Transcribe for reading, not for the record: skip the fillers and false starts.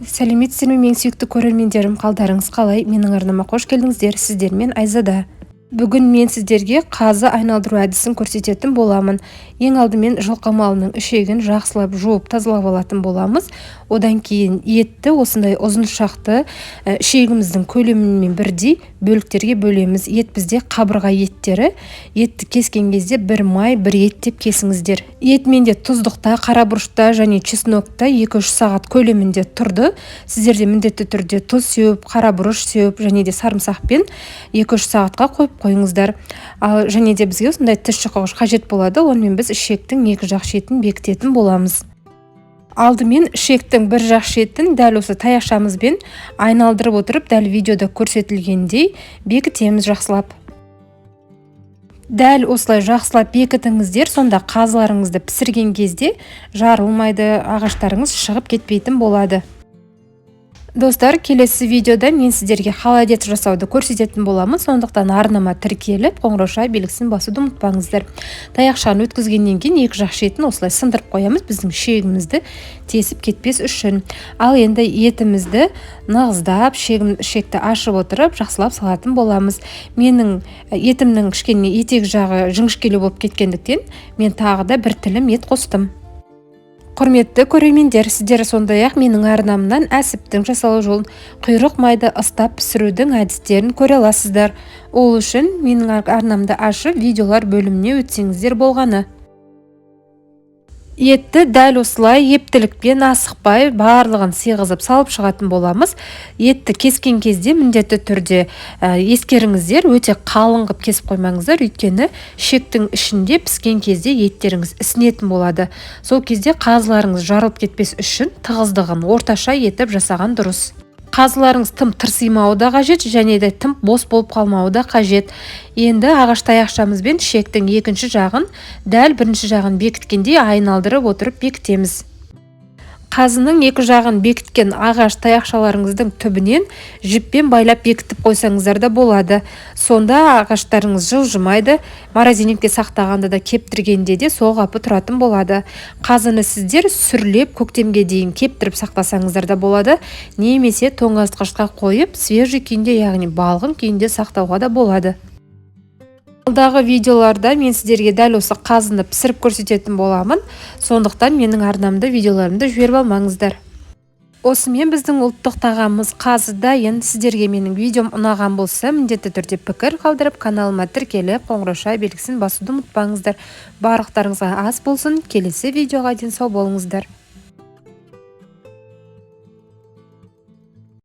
Сәлеметсіздер ме, менің сүйікті көрермендерім! Қалдарыңыз қалай? Менің арнама қош келдіңіздер! Сіздермен Айзада. Бүгін мен сіздерге қазы айналдыру әдісін көрсететін боламын. Ең алдымен жылқы малының ішегін жақсылап жуып, тазалап алатын боламыз. Одан кейін етті осындай ұзыншақты, ішегіміздің көлемімен бірдей бөліктерге бөлеміз. Ет бізде қабырға еттері. Етті кескен кезде бір май, бір ет деп кесіңіздер. Ет менде тұздықта, қара бұрышта және чеснокта 2-3 сағат көлемінде тұрды. Сіздер де міндетті түрде тұз сеуіп, қара бұрыш сеуіп және де сарымсақпен 2-3 сағатқа қойып қойыңыздар. Ал және де бізге осындай тіс шұқығыш қажет болады. Онымен біз ішектің екі жақ шетін бекітетін боламыз. Алдымен ішектің бір жақ шетін дәл осы таяқшамызбен айналдырып отырып, дәл видеода көрсетілгендей бекітеміз жақсылап. Дәл осылай жақсылап бекітіңіздер, сонда қазыларыңызды пісірген кезде жарылмайды, ағаштарыңыз шығып кетпейтін болады. Достар, келесі видеода мен сіздерге холодец жасауды көрсететін боламын, сондықтан арнама тіркеліп, қоңырауша белгісін басуды ұмытпаңыздар. Таяқшаны өткізгеннен кейін екі жақ шетін осылай сындырып қоямыз, біздің ішегімізді тесіп кетпес үшін. Ал енді етімізді нығыздап, ішекті ашып отырып, жақсылап салатын боламыз. Менің етімнің кішкене етек жағы жіңішкелеу болып кеткендіктен, мен тағы да бір тілім ет қостым. Құрметті көрермендер, сіздер сондай-ақ менің арнамнан әсіптің жасалу жолын, құйрық майды ыстап пісірудің әдістерін көре аласыздар. Ол үшін менің арнамды ашып, видеолар бөліміне өтсеңіздер болғаны. Етті дәл осылай ептілікпен, асықпай, барлығын сыйғызып салып шығатын боламыз. Етті кескен кезде міндетті түрде ескеріңіздер, өте қалың қылып кесіп қоймаңыздар, өйткені ішектің ішінде піскен кезде еттеріңіз ісінетін болады. Сол кезде қазыларыңыз жарылып кетпес үшін тығыздығын орташа етіп жасаған дұрыс. Қазыларыңыз тым тырсимауы да қажет және де тым бос болып қалмауы да қажет. Енді ағаш таяқшамызбен ішектің екінші жағын дәл бірінші жағын бекіткендей айналдырып отырып бекітеміз. Қазының екі жағын бекіткен ағаш таяқшаларыңыздың түбінен жіппен байлап бекітіп қойсаңыздар да болады. Сонда ағаштарыңыз жылжымайды, морозильникте сақтағанда да, кептіргенде де сол қалпы тұратын болады. Қазыны сіздер сүрлеп, көктемге дейін кептіріп сақтасаңыздар да болады немесе тоңазытқышқа қойып, свежий күйінде, яғни балғын күйінде сақтауға да болады. Алдағы видеоларда мен сіздерге дәл осы қазыны пісіріп көрсететін боламын, сондықтан менің арнамда видеоларымды жіберіп алмаңыздар. Осымен біздің ұлттық тағамымыз қазы дайын. Сіздерге менің видеом ұнаған болса, міндетті түрде пікір қалдырып, каналыма тіркеліп, қоңырауша белгісін басуды ұмытпаңыздар. Барлықтарыңызға ас болсын! Келесі видеоға дейін сау болыңыздар!